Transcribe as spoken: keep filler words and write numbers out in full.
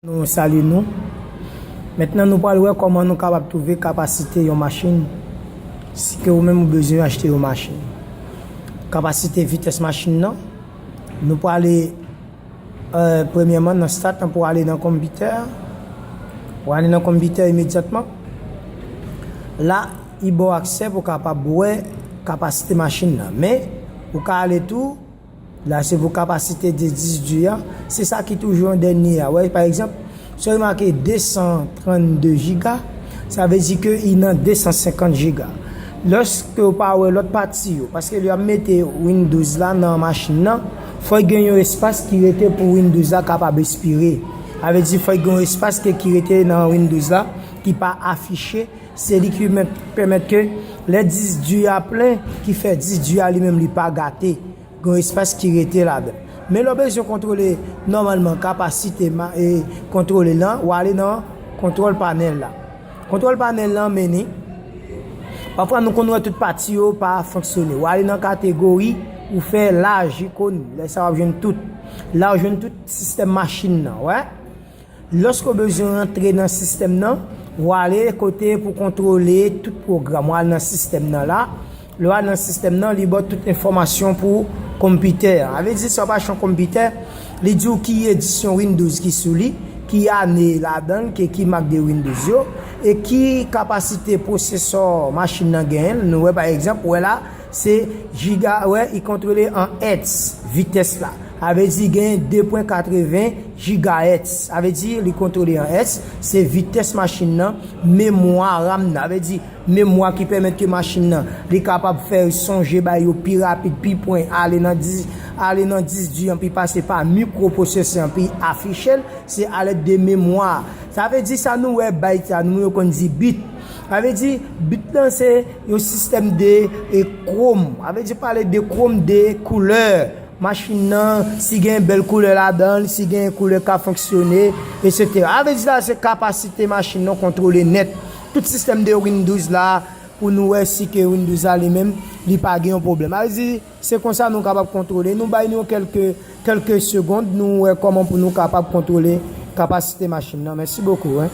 Nou salye nou. Mentnan nou pral wè kòman nou kapab twouve kapasite yon machin. Si ke ou menm ou bezwen achte yon machin. Kapasite vitès machin nan. Nou prale, euh, premyèman nan stat lan pou ale nan konpitè. Ou ale nan konpitè imedyatman. La, li ba w aksè pou kapab wè kapasite machin nan. Men, ou ka ale tou, la se pou kapasite de disk di a. Se sa ki toujou an dènye a. Wè, pa egzanp, si w remake de san trannde jiga, sa vle di ke li nan de san senkant jiga. Lòske w pa wè lòt pati yo, paske lè y ap mete Windows la nan machin nan, fòk gen yon espas ki rete pou Windows la kapab espire. Sa vle di fòk gen yon espas ke, ki rete nan Windows la, ki pa afiche. Se li ki mèt, pèmèt ke lè disk di a plen, ki fè disk di a li menm li pa gate. Gen yon espas ki rete ladan. Men lè w bezwen kontwole nòmalman kapasite ma-, e kontwole lan, w ale nan kontwòl panèl la. Kontwòl panèl lan mennen. Pafwa nou konn wè tout pati yo pa fonksyone. W ale nan kategori, ou fè laj ikòn. Lè sa w ap jwenn tout. La w jwenn tout sistèm machin nan, wè. Lòske w bezwen rantre nan sistèm nan, w ale kote pou kontwole tout pwogram. W al nan sistèm nan la. Lè w al nan sistèm nan, li ba w tout enfòmasyon pou konpitè a. Sa vle di, si w ap achte yon konpitè, li di w ki edisyon Windows ki sou li, ki ane ladan l, ki, ki mak de Windows yo, e ki kapasite pwosesò machin nan genyen. Nou wè, pa egzanp, wè la, se jiga, wè, li kontwole an hertz, vitès la. Sa vle di, gen de pwen katreven gigahertz. Sa vle di, li kontwole an hertz, se vitès machin nan, memwa RAM nan. Sa vle di, memwa ki pèmèt ke machin nan, li kapab fè sonje bagay yo pi rapid, pi pwen, ale nan dis, ale nan disk di an, pi pase pa mikroprosesè an, pi afiche l, se alèd de memwa. Sa vle di sa nou wè bay sa, nou yo konn di bit. Sa vle di, bit lan se yon sistèm de, e, krom. Sa vle di pale de krom, de koulè. Machin nan, si gen bèl koulè ladan l, si gen koulè ka fonksyone, etsetera. Sa vle di la, se kapasite machin nan kontwole nèt. Tout sistèm de Windows la, pou nou wè si ke Windows la li menm, li pa gen yon pwoblèm. Sa vle di, se konsa nou kapab kontwole. Nou bay nou kèlke, kèlke segond, nou wè kòman pou nou kapab kontwole kapasite machin nan. Mèsi bokou, wi.